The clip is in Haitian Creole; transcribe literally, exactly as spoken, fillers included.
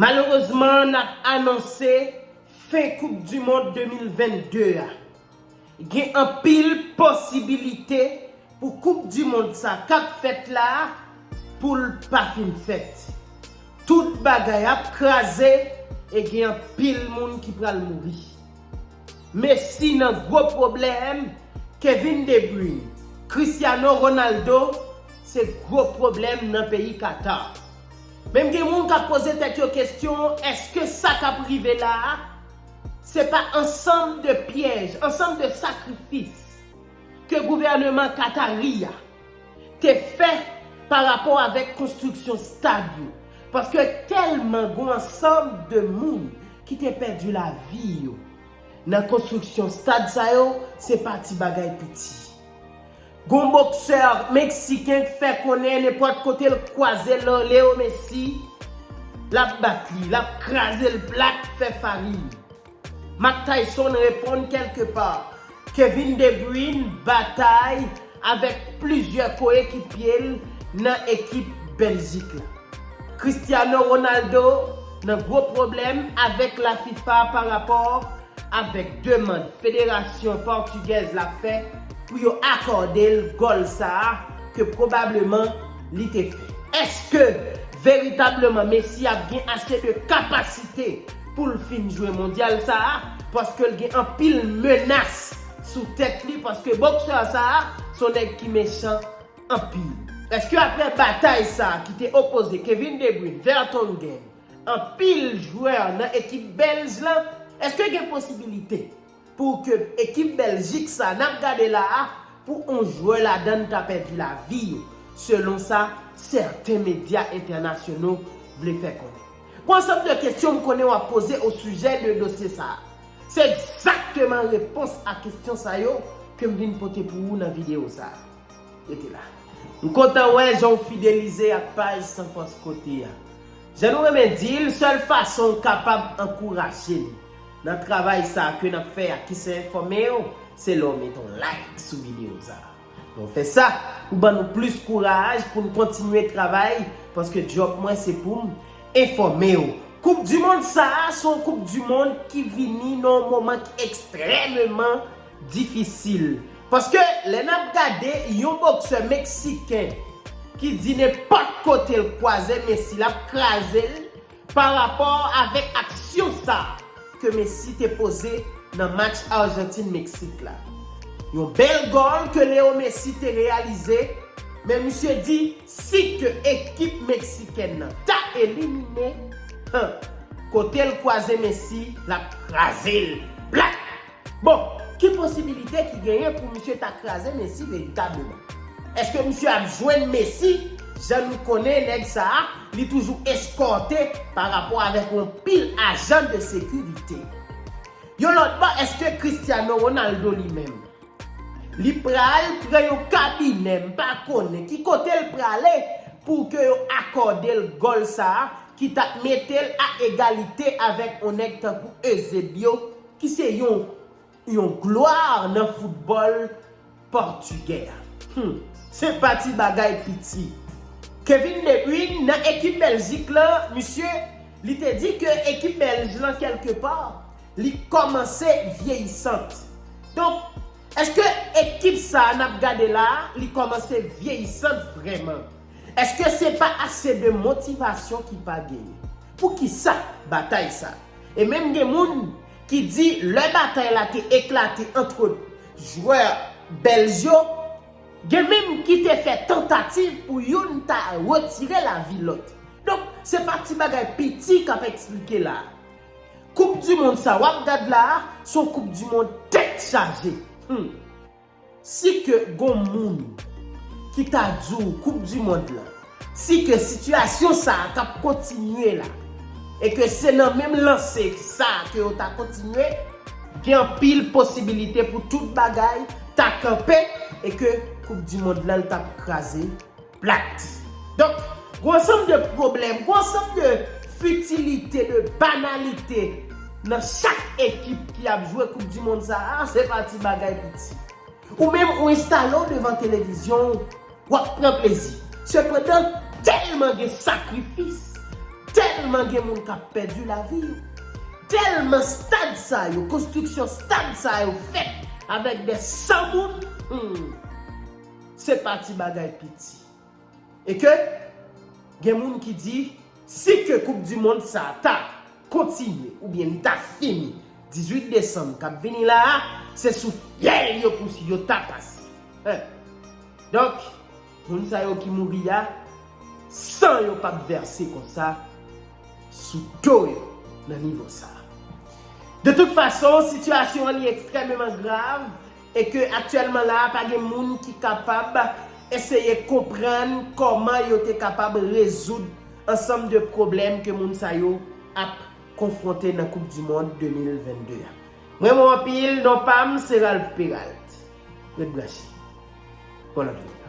Malerezman, n ap anonse fen Koup di Mond de mil vennde a. Gen anpil posibilite pou Koup di Mond sa k ap fèt la a, pou l pa fin fèt. Tout bagay ap kraze e gen anpil moun ki pral mouri. Messi nan gwo pwoblèm, Kevin De Bruyne, Cristiano Ronaldo, se gwo pwoblèm nan peyi Qatar. Menm gen moun k ap poze tèt yo kesyon, èske sa k ap rive la a, se pa ansanm de pyèj, ansanm de sakrifis ke gouvèneman Katari a te fè pa rapò avèk konstriksyon stad yo? Paske tèlman gon ansanm de moun ki te pèdi lavi yo nan konstriksyon stad sa yo, se pa ti bagay piti. Gon boksè meksiken k fè konnen nenpòt kote l kwaze Leo Messi, l ap bat li, l ap kraze l plat, fè farin. Mike Tyson reponn kèlkepa. Kevin De Bruyne batay avèk plizyè koyekipye l nan ekip Bèljik la. Cristiano Ronaldo nan gwo pwoblèm avèk la fifa pa rapò avèk demann federasyon pòtigèz la fè pou yo akòde l gòl sa a ke pwobableman li te fè. Èske veritableman Messi ap gen ase de kapasite pou l fin jwe mondyal sa a? Paske l gen anpil menas sou tèt li, paske boksè sa a se yon nèg ki mechan anpil. Èske apre batay sa a ki te opoze Kevin De Bruyne, Vertonghen, anpil jwè nan ekip bèlj lan, èske gen posibilite pou ke ekip Bèljik sa n ap gade la a, pou yon jwè ladan l ta pèdi lavi yo, selon sa sèten medya entènasyonal vle fè konnen? Gon ansanm de kesyon m konnen w ap poze osijè de dosye sa a. Se egzakteman repons a kesyon sa yo ke m vin pote pou ou nan videyo sa a. Rete la. M kontan wè jan w fidelize ak paj San Fòs Kote a. Jan nou renmen di l, sèl fason w kapab ankouraje n nan travay sa a ke n ap fè a, ki se enfòme w, se lè w mete yon like sou videyo sa a. Lè w fè sa, ou ban nou plis kouraj pou n kontinye travay, paske djòb mwen se pou m enfòme w. Koup di mond sa a, se yon koup di mond ki vini nan yon moman ki ekstrèmeman difisil. Paske lè n ap gade yon boksè meksiken ki di nenpòt kote l kwaze Messi, l ap kraze l pa rapò avèk aksyon sa ke Messi te poze nan match Arjantin-Meksik la. Yon bèl gòl ke Leo Messi te reyalize, men misye di si ke ekip meksikèn nan ta elimine, han, kote l kwaze Messi, l ap kraze l plat. Bon, ki posibilite ki genyen pou misye ta kraze Messi veritableman? Èske misye ap jwenn Messi? Jan nou konnen nèg sa a, li toujou eskòte pa rapò avèk yon pil ajan de sekirite. Yon lòt bò, èske Cristiano Ronaldo li menm, li pral pran yon kabinè, m pa konnen ki kote l prale, pou ke yo akòde l gòl sa a, ki t ap mete l a egalite avèk yon nèg tankou Eusebio, ki se yon, yon glwa nan foutbòl pòtigè a. Hmm, se pa ti bagay piti. Kevin De Bruyne nan ekip Bèljik lan, misye, li te di ke ekip bèlj lan kèlkepa, li kòmanse vyeyisant. Donk, èske ekip sa a n ap gade la a, li kòmanse vyeyisant vrèman? Èske se pa ase de motivasyon ki pa genyen? Poukisa batay sa? E menm gen moun ki di lè batay la te eklate ant jwè bèlj yo, gen menm ki te fè tantativ pou youn ta retire lavi lòt. Donk, se pa ti bagay piti k ap eksplike la a. Koup di mond sa w ap gad la a, se yon koup di mond tèt chaje. Hmm. Si ke gon moun ki ta di w koup di mond lan, si ke sitiyasyon sa a t ap kontinye la, e ke se nan menm lanse sa a ke yo ta kontinye, gen anpil posibilite pou tout bagay ta kanpe e ke koup di mond lan l t ap kraze plat. Donk, gon ansanm de pwoblèm, gon ansanm de fitilite, de banalite nan chak ekip ki ap jwe koup di mond sa a, se pa ti bagay piti. Ou menm ou enstale w devan televizyon w, w ap pran plezi. Sepandan, tèlman gen sakrifis, Tèlman gen moun k ap pèdi lavi yo. Tèlman stad sa yo, konstriksyon stad sa yo fèt avèk de san moun. Hmm. Se pa ti bagay piti. E ke gen moun ki di, si ke Koup di Mond sa ta kontinye, oubyen li ta fini dizuit desanm k ap vini la a, se sou fyèl yo pou yo ta pase. Hein. Donk, moun sa yo ki mouri a, san yo p ap vèse konsa sou do yo nan nivo sa a. De tout fason, sitiyasyon an li ekstrèmeman grav e ke aktyèlman la a, pa gen moun ki kapab eseye konprann kòman yo te kapab rezoud ansanm de pwoblèm ke moun sa yo ap konfwonte nan Koup di Mond de mil vennde a. M renmen w anpil, non pa m se Ralph Peralt. Ret branche. Bon lòt vini.